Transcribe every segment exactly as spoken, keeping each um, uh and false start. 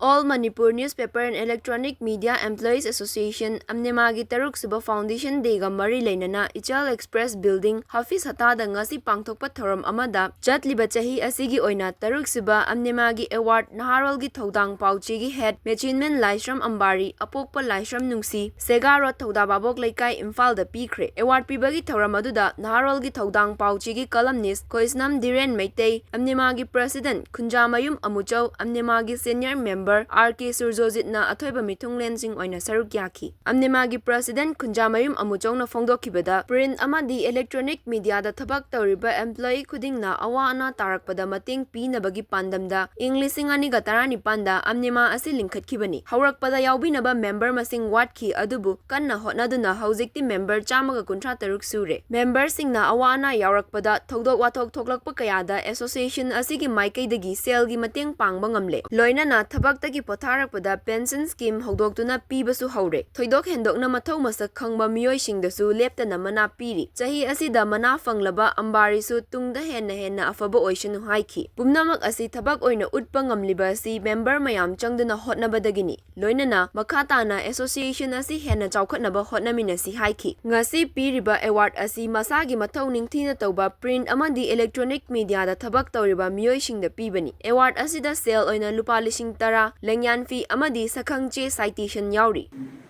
All Manipur Newspaper and Electronic Media Employees Association, ꯑꯝꯅꯦꯃꯥꯒꯤ ꯇꯔꯨꯛꯁꯨꯕ Foundation Dayꯒ ꯃꯔꯤ ꯂꯩꯅꯅ ꯏꯆꯦꯜ Express Building, ꯍꯥꯐꯤꯖ ꯍꯇꯥꯗ ꯉꯁꯤ ꯄꯥꯡꯊꯣꯛꯄ ꯊꯧꯔꯝ ꯑꯃꯗ, ꯆꯠꯂꯤꯕ ꯆꯍꯤ ꯑꯁꯤꯒꯤ ꯑꯣꯏꯅ ꯇꯔꯨꯛꯁꯨꯕ ꯑꯝꯅꯦꯃꯥꯒꯤ Award ꯅꯍꯥꯔꯣꯜꯒꯤ ꯊꯧꯗꯥꯡ ꯄꯥꯎꯆꯦꯒꯤ head ꯃꯦꯆꯤꯟꯃꯦꯟ ꯂꯥꯏꯁ꯭ꯔꯝ ꯑꯝꯕꯥꯔꯤ, ꯑꯄꯣꯛꯄ ꯂꯥꯏꯁ꯭ꯔꯝ ꯅꯨꯡꯁꯤ, ꯁꯦꯒꯥ ꯔꯣꯗ, ꯊꯧꯗꯥ ꯚꯥꯕꯣꯛ ꯂꯩꯀꯥꯏ, ꯏꯝꯐꯥꯜꯗ ꯄꯤꯈ꯭ꯔꯦ꯫ Award ꯄꯤꯕꯒꯤ ꯊꯧꯔꯝ ꯑꯗꯨꯗ ꯅꯍꯥꯔꯣꯜꯒꯤ ꯊꯧꯗꯥꯡ ꯄꯥꯎꯆꯦꯒꯤ columnist ꯈꯣꯏꯁꯅꯝ ꯙꯤꯔꯦꯟ ꯃꯩꯇꯩ, ꯑꯝꯅꯦꯃꯥꯒꯤ President ꯈꯨꯟꯖꯥꯃꯌꯨꯝ ꯑꯃꯨꯆꯧ, ꯑꯝꯅꯦꯃꯥꯒꯤ senior member ꯑꯥꯔ ꯀꯦ ꯁꯨꯔꯖꯣꯖꯤꯠꯅ ꯑꯊꯣꯏꯕ ꯃꯤꯊꯨꯡꯂꯦꯟꯁꯤꯡ ꯑꯣꯏꯅ ꯁꯔꯨꯛ ꯌꯥꯈꯤ꯫ ꯑꯝꯅꯦꯃꯥꯒꯤ President ꯈꯨꯟꯖꯥꯃꯌꯨꯝ ꯑꯃꯨꯆꯧꯅ ꯐꯣꯡꯗꯣꯛꯈꯤꯕꯗ, print ꯑꯃꯗꯤ electronic mediaꯗ ꯊꯕꯛ ꯇꯧꯔꯤꯕ employee ꯈꯨꯗꯤꯡꯅ ꯑꯋꯥ ꯑꯅꯥ ꯇꯥꯔꯛꯄꯗ ꯃꯇꯦꯡ ꯄꯤꯅꯕꯒꯤ ꯄꯥꯟꯗꯝꯗ ꯏꯪ ꯂꯤꯁꯤꯡ ꯑꯅꯤꯒ ꯇꯔꯥꯅꯤꯄꯥꯟꯗ ꯑꯝꯅꯦꯃꯥ ꯑꯁꯤ ꯂꯤꯡꯈꯠꯈꯤꯕꯅꯤ꯫ ꯍꯧꯔꯛꯄꯗ ꯌꯥꯎꯕꯤꯅꯕ member ꯃꯁꯤꯡ ꯋꯥꯠꯈꯤ, ꯑꯗꯨꯕꯨ ꯀꯟꯅ ꯍꯣꯠꯅꯗꯨꯅ ꯍꯧꯖꯤꯛꯇꯤ member ꯆꯥꯝꯃꯒ ꯀꯨꯟꯊ꯭ꯔꯥ ꯇꯔꯨꯛ ꯁꯨꯔꯦ꯫ Memberꯁꯤꯡꯅ ꯑꯋꯥ ꯑꯅꯥ ꯌꯥꯎꯔꯛꯄꯗ ꯊꯧꯗꯣꯛ ꯋꯥꯊꯣꯛ ꯊꯣꯛꯂꯛꯄ ꯀꯌꯥꯗ association ꯑꯁꯤꯒꯤ ꯃꯥꯏꯀꯩꯗꯒꯤ ꯁꯦꯜꯒꯤ ꯃꯇꯦꯡ ꯄꯥꯡꯕ ꯉꯝꯂꯦ꯫ ꯂꯣꯏꯅꯅ ꯊꯕꯛꯇꯒꯤ ꯄꯣꯊꯥꯔꯛꯄꯗ pension scheme ꯍꯧꯗꯣꯛꯇꯨꯅ ꯄꯤꯕꯁꯨ ꯍꯧꯔꯦ꯫ ꯊꯣꯏꯗꯣꯛ ꯍꯦꯟꯗꯣꯛꯅ ꯃꯊꯧ ꯃꯁꯛ ꯈꯪꯕ ꯃꯤꯑꯣꯏꯁꯤꯡꯗꯁꯨ ꯂꯦꯞꯇꯅ ꯃꯅꯥ ꯄꯤꯔꯤ꯫ ꯆꯍꯤ ꯑꯁꯤꯗ ꯃꯅꯥ ꯐꯪꯂꯕ ꯑꯝꯕꯥꯔꯤꯁꯨ ꯇꯨꯡꯗ ꯍꯦꯟꯅ ꯍꯦꯟꯅ ꯑꯐꯕ ꯑꯣꯏꯁꯅꯨ ꯍꯥꯏꯈꯤ꯫ ꯄꯨꯝꯅꯃꯛ ꯑꯁꯤ ꯊꯕꯛ ꯑꯣꯏꯅ ꯎꯠꯄ ꯉꯝꯂꯤꯕ ꯑꯁꯤ member ꯃꯌꯥꯝ ꯆꯪꯗꯨꯅ ꯍꯣꯠꯅꯕꯗꯒꯤꯅꯤ꯫ ꯂꯣꯏꯅꯅ ꯃꯈꯥ ꯇꯥꯅ association ꯑꯁꯤ ꯍꯦꯟꯅ ꯆꯥꯎꯈꯠꯅꯕ ꯍꯣꯠꯅꯃꯤꯟꯅꯁꯤ ꯍꯥꯏꯈꯤ꯫ ꯉꯁꯤ ꯄꯤꯔꯤꯕ award ꯑꯁꯤ ꯃꯁꯥꯒꯤ ꯃꯊꯧ ꯅꯤꯡꯊꯤꯅ ꯇꯧꯕ print ꯑꯃꯗꯤ electronic mediaꯗ ꯊꯕꯛ ꯇꯧꯔꯤꯕ ꯃꯤꯑꯣꯏꯁꯤꯡꯗ ꯄꯤꯕꯅꯤ꯫ Award ꯑꯁꯤꯗ ꯁꯦꯜ ꯑꯣꯏꯅ ꯂꯨꯄꯥ ꯂꯤꯁꯤꯡ ꯇꯔꯥ, ꯂꯦꯡꯌꯥꯟ fee ꯑꯃꯗꯤ ꯁꯛꯈꯪ ꯆꯦ citation ꯌꯥꯎꯔꯤ꯫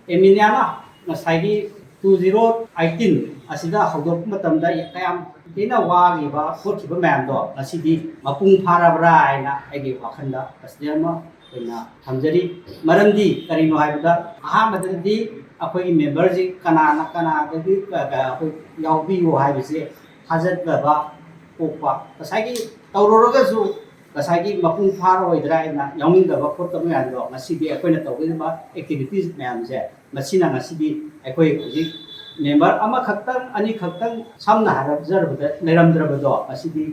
ꯑꯦꯃꯤꯅꯤꯌꯥꯅ ꯉꯁꯥꯏꯒꯤ two zero eighteen ꯑꯁꯤꯗ ꯍꯧꯗꯣꯛꯄ ꯃꯇꯝꯗ ꯀꯌꯥꯝ ꯊꯤꯅ ꯋꯥꯈꯤꯕ ꯈꯣꯠꯈꯤꯕ ꯃꯌꯥꯝꯗꯣ ꯉꯁꯤꯗꯤ ꯃꯄꯨꯡ ꯐꯥꯔꯕ꯭ꯔꯥ ꯍꯥꯏꯅ ꯑꯩꯒꯤ ꯋꯥꯈꯜꯗ ꯀꯁꯇꯃꯔ ꯑꯃ ꯑꯣꯏꯅ ꯊꯝꯖꯔꯤ꯫ ꯃꯔꯝꯗꯤ ꯀꯔꯤꯅꯣ ꯍꯥꯏꯕꯗ, ꯑꯍꯥꯟꯕꯗꯗꯤ ꯑꯩꯈꯣꯏꯒꯤ memberꯁꯤ ꯀꯅꯥꯅ ꯀꯅꯥꯗꯒꯤ ꯑꯩꯈꯣꯏ ꯌꯥꯎꯕꯤꯌꯨ ꯍꯥꯏꯕꯁꯦ ꯊꯥꯖꯗꯕ ꯄꯣꯛꯄ, ꯉꯁꯥꯏꯒꯤ ꯇꯧꯔꯨꯔꯒꯁꯨ ꯉꯁꯥꯏꯒꯤ ꯃꯄꯨꯡ ꯐꯥꯔꯣꯏꯗ꯭ꯔꯥ ꯍꯥꯏꯅ ꯌꯥꯎꯅꯤꯡꯗꯕ ꯈꯣꯠꯇꯕ ꯃꯌꯥꯝꯗꯣ ꯉꯁꯤꯗꯤ ꯑꯩꯈꯣꯏꯅ ꯇꯧꯒꯗꯕ activities ꯃꯌꯥꯝꯁꯦ, ꯃꯁꯤꯅ ꯉꯁꯤꯗꯤ ꯑꯩꯈꯣꯏ ꯍꯧꯖꯤꯛ member ꯑꯃꯈꯛꯇꯪ, ꯑꯅꯤꯈꯛꯇꯪ, ꯁꯝꯅ ꯍꯥꯏꯔꯕꯗ ꯂꯩꯔꯝꯗ꯭ꯔꯕꯗꯣ, ꯉꯁꯤꯗꯤ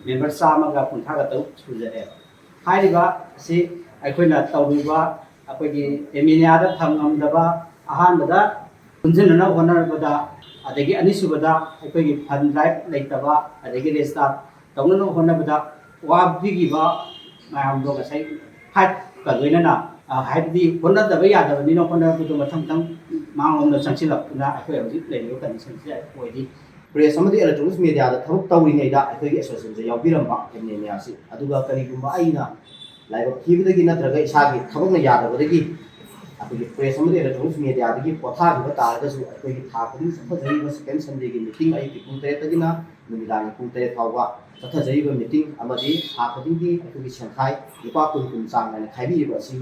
member ꯆꯥꯝꯃꯒ ꯀꯨꯟꯊ꯭ꯔꯥꯒ ꯇꯔꯨꯛ ꯁꯨꯖꯔꯦꯕ꯫ ꯍꯥꯏꯔꯤꯕ ꯑꯁꯤ ꯑꯩꯈꯣꯏꯅ ꯇꯧꯔꯤꯕ ꯑꯩꯈꯣꯏꯒꯤ ꯑꯦꯃꯤꯅꯤꯌꯥꯗ ꯊꯝꯉꯝꯗꯕ, ꯑꯍꯥꯟꯕꯗ ꯄꯨꯟꯁꯤꯟꯅꯅꯕ ꯍꯣꯠꯅꯕꯗ, ꯑꯗꯒꯤ ꯑꯅꯤꯁꯨꯕꯗ ꯑꯩꯈꯣꯏꯒꯤ fund drive ꯂꯩꯇꯕ, ꯑꯗꯒꯤ register ꯇꯧꯅꯅꯕ ꯍꯣꯠꯅꯕꯗ ꯋꯥꯕꯤꯈꯤꯕ ꯃꯌꯥꯝꯗꯣ ꯉꯁꯥꯏ five ꯂꯣꯏꯅꯅ, ꯑ, ꯍꯥꯏꯕꯗꯤ ꯍꯣꯠꯅꯗꯕ ꯌꯥꯗꯕꯅꯤꯅ ꯍꯣꯠꯅꯕꯗꯣ ꯃꯊꯪ ꯃꯊꯪ ꯃꯥꯡꯂꯣꯝꯗ ꯆꯪꯁꯤꯜꯂꯛꯇꯨꯅ ꯑꯩꯈꯣꯏ ꯍꯧꯖꯤꯛ ꯂꯩꯔꯤꯕ condition ꯁꯦ ꯑꯣꯏꯔꯤ꯫ Press ꯑꯃꯗꯤ electronics media ꯗ ꯊꯕꯛ ꯇꯧꯔꯤꯉꯩꯗ ꯑꯩꯈꯣꯏꯒꯤ association ꯁꯦ ꯌꯥꯎꯕꯤꯔꯝꯕ ꯑꯦꯝ ꯑꯦꯟ ꯑꯦ ꯁꯤ꯫ ꯑꯗꯨꯒ ꯀꯔꯤꯒꯨꯝꯕ ꯑꯩꯅ ꯂꯥꯏꯕꯛ ꯊꯤꯕꯗꯒꯤ ꯅꯠꯇ꯭ꯔꯒ ꯏꯁꯥꯒꯤ ꯊꯕꯛꯅ ꯌꯥꯗꯕꯗꯒꯤ ꯑꯩꯈꯣꯏꯒꯤ press ꯑꯃꯗꯤ electronics media ꯗꯒꯤ ꯄꯣꯊꯥꯈꯤꯕ ꯇꯥꯔꯒꯁꯨ, ꯑꯩꯈꯣꯏꯒꯤ ꯊꯥ ꯈꯨꯗꯤꯡ ꯆꯠꯊꯖꯔꯤꯕ second Sunday ꯒꯤ meeting ꯑꯌꯨꯛꯀꯤ ꯄꯨꯡ ꯇꯔꯦꯠꯇꯒꯤꯅ ꯅꯨꯃꯤꯗꯥꯡꯒꯤ ꯄꯨꯡ ꯇꯔꯦꯠ ꯐꯥꯎꯕ ꯆꯠꯊꯖꯔꯤꯕ meeting ꯑꯃꯗꯤ ꯊꯥ ꯈꯨꯗꯤꯡꯒꯤ ꯑꯩꯈꯣꯏꯒꯤ ꯁꯦꯟꯈꯥꯏ ꯂꯨꯄꯥ ꯀꯨꯟ ꯀꯨꯟ ꯆꯥꯡ ꯅꯥꯏꯅ ꯈꯥꯏꯕꯤꯔꯤꯕ ꯑꯁꯤ,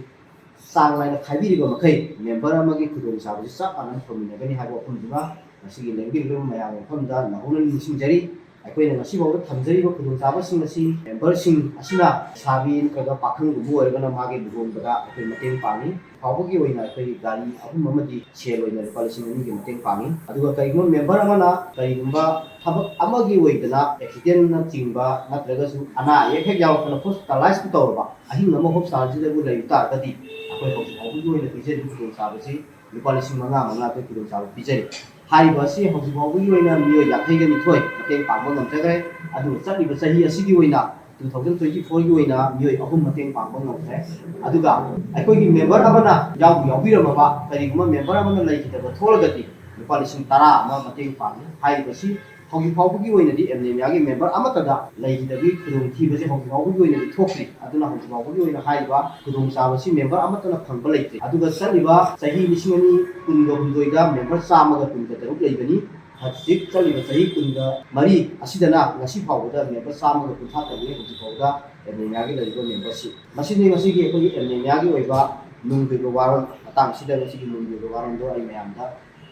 ꯆꯥꯡ ꯅꯥꯏꯅ ꯈꯥꯏꯕꯤꯔꯤꯕ ꯃꯈꯩ member ꯑꯃꯒꯤ ꯈꯨꯗꯣꯡꯆꯥꯕꯁꯤ ꯆꯞ ꯃꯥꯟꯅꯅ ꯐꯪꯃꯤꯟꯅꯒꯅꯤ ꯍꯥꯏꯕ ꯋꯥꯐꯝꯗꯨꯃ ꯉꯁꯤꯒꯤ ꯂꯦꯡꯕꯤꯔꯤꯕ ꯃꯌꯥꯝꯒꯤ ꯃꯐꯝꯗ ꯅꯧꯍꯧꯅꯅ ꯅꯤꯡꯁꯤꯡꯖꯔꯤ꯫ ꯑꯩꯈꯣꯏꯅ ꯉꯁꯤ ꯐꯥꯎꯕꯗ ꯊꯝꯖꯔꯤꯕ ꯈꯨꯗꯣꯡꯆꯥꯕꯁꯤꯡ ꯑꯁꯤ member ꯁꯤꯡ ꯑꯁꯤꯅ ꯂꯩꯁꯥꯕꯤ ꯅꯠꯇ꯭ꯔꯒ ꯄꯥꯈꯪꯒꯨꯝꯕ ꯑꯣꯏꯔꯒꯅ ꯃꯥꯒꯤ ꯂꯨꯍꯣꯡꯕꯗ ꯑꯩꯈꯣꯏ ꯃꯇꯦꯡ ꯄꯥꯡꯉꯤ꯫ ꯐꯥꯎꯕꯒꯤ ꯑꯣꯏꯅ ꯑꯩꯈꯣꯏꯒꯤ ꯒꯥꯔꯤ ꯑꯍꯨꯝ ꯑꯃꯗꯤ ꯁꯦꯜ ꯑꯣꯏꯅ ꯂꯨꯄꯥ ꯂꯤꯁꯤꯡ ꯑꯅꯤꯒꯤ ꯃꯇꯦꯡ ꯄꯥꯡꯉꯤ꯫ ꯑꯗꯨꯒ ꯀꯔꯤꯒꯨꯝꯕ member ꯑꯃꯅ ꯀꯔꯤꯒꯨꯝꯕ ꯊꯕꯛ ꯑꯃꯒꯤ ꯑꯣꯏꯗꯅ accident ꯅꯆꯤꯡꯕ ꯅꯠꯇ꯭ꯔꯒꯁꯨ ꯑꯅꯥ ꯑꯌꯦꯛ ꯍꯦꯛ ꯌꯥꯎꯔꯛꯇꯅ hospitalize ꯄꯨ ꯇꯧꯔꯕ, ꯑꯍꯤꯡ ꯑꯃ hospital ꯁꯤꯗꯕꯨ ꯂꯩꯕ ꯇꯥꯔꯒꯗꯤ ꯑꯩꯈꯣꯏ ꯍꯧꯖꯤꯛ ꯐꯥꯎꯕꯒꯤ ꯑꯣꯏꯅ ꯄꯤꯖꯔꯤꯕ ꯈꯨꯗꯣꯡꯆꯥꯕꯁꯤ ꯂꯨꯄꯥ ꯂꯤꯁꯤꯡ ꯃꯉꯥ ꯃꯉꯥ ꯑꯩꯈꯣꯏ ꯈꯨꯗꯣꯡꯆꯥꯕ ꯄꯤꯖꯔꯤ꯫ ꯍꯥꯏꯔꯤꯕ ꯑꯁꯤ ꯍꯧꯖꯤꯛ ꯐꯥꯎꯕꯒꯤ ꯑꯣꯏꯅ ꯃꯤꯑꯣꯏ ꯌꯥꯡꯈꯩꯒ ꯅꯤꯊꯣꯏ ꯃꯇꯦꯡ ꯄꯥꯡꯕ ꯉꯝꯖꯈ꯭ꯔꯦ꯫ ꯑꯗꯨꯒ ꯆꯠꯂꯤꯕ ꯆꯍꯤ ꯑꯁꯤꯒꯤ ꯑꯣꯏꯅ two thousand twenty four ꯒꯤ ꯑꯣꯏꯅ ꯃꯤꯑꯣꯏ ꯑꯍꯨꯝ ꯃꯇꯦꯡ ꯄꯥꯡꯕ ꯉꯝꯈ꯭ꯔꯦ꯫ ꯑꯗꯨꯒ ꯑꯩꯈꯣꯏꯒꯤ member ꯑꯃꯅ ꯌꯥꯎꯕꯨ ꯌꯥꯎꯕꯤꯔꯝꯃꯕ, ꯀꯔꯤꯒꯨꯝꯕ member ꯑꯃꯅ ꯂꯩꯈꯤꯗꯕ ꯊꯣꯛꯂꯒꯗꯤ ꯂꯨꯄꯥ ꯂꯤꯁꯤꯡ ꯇꯔꯥ ꯑꯃ ꯃꯇꯦꯡ ꯄꯥꯡꯉꯤ꯫ ꯍꯥꯏꯔꯤꯕꯁꯤ ꯍꯧꯖꯤꯛ ꯐꯥꯎꯕꯒꯤ ꯑꯣꯏꯅꯗꯤ ꯑꯦꯝꯅꯦꯃꯤꯌꯥꯒꯤ member ꯑꯃꯠꯇꯗ ꯂꯩꯈꯤꯗꯕꯒꯤ ꯈꯨꯗꯣꯡꯊꯤꯕꯁꯦ ꯍꯧꯖꯤꯛ ꯐꯥꯎꯕꯒꯤ ꯑꯣꯏꯅꯗꯤ ꯊꯣꯛꯇ꯭ꯔꯤ꯫ ꯑꯗꯨꯅ ꯍꯧꯖꯤꯛ ꯐꯥꯎꯕꯒꯤ ꯑꯣꯏꯅ ꯍꯥꯏꯔꯤꯕ ꯈꯨꯗꯣꯡꯆꯥꯕꯁꯤ member ꯑꯃꯠꯇꯅ ꯐꯪꯕ ꯂꯩꯇ꯭ꯔꯤ꯫ ꯑꯗꯨꯒ ꯆꯠꯂꯤꯕ ꯆꯍꯤ ꯂꯤꯁꯤꯡ ꯑꯅꯤ ꯀꯨꯟꯒ ꯍꯨꯝꯗꯣꯏꯗ member ꯆꯥꯝꯃꯒ ꯀꯨꯟꯒ ꯇꯔꯨꯛ ꯂꯩꯕꯅꯤ꯫ ꯍꯧꯖꯤꯛ ꯆꯠꯂꯤꯕ ꯆꯍꯤ ꯀꯨꯟꯒ ꯃꯔꯤ ꯑꯁꯤꯗꯅ ꯉꯁꯤ ꯐꯥꯎꯕꯗ member ꯆꯥꯝꯃꯒ ꯀꯨꯟꯊ꯭ꯔꯥ ꯇꯔꯨꯛꯅꯤ ꯍꯧꯖꯤꯛ ꯐꯥꯎꯕꯗ ꯑꯦꯝꯅꯦꯃꯤꯌꯥꯒꯤ ꯂꯩꯔꯤꯕ member ꯁꯤ꯫ ꯃꯁꯤꯅꯤ ꯉꯁꯤꯒꯤ ꯑꯩꯈꯣꯏꯒꯤ ꯑꯦꯝꯅꯦꯃꯤꯌꯥꯒꯤ ꯑꯣꯏꯕ ꯅꯨꯡꯒꯤ ꯑꯣꯏꯕ ꯋꯥꯔꯣꯜ꯫ ꯃꯇꯥꯡ ꯑꯁꯤꯗ ꯉꯁꯤꯒꯤ ꯅꯨꯡꯒꯤ ꯑꯣꯏꯕ ꯋꯥꯔꯣꯜꯗꯣ ꯑꯩ ꯃꯌꯥꯝꯗ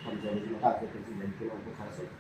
ꯊꯝꯖꯔꯒꯦ꯫ ꯃꯇꯥꯡ ꯑꯁꯤꯗ ꯊꯝꯖꯔꯒꯦ꯫ ꯈꯔ ꯆꯠꯂꯤ꯫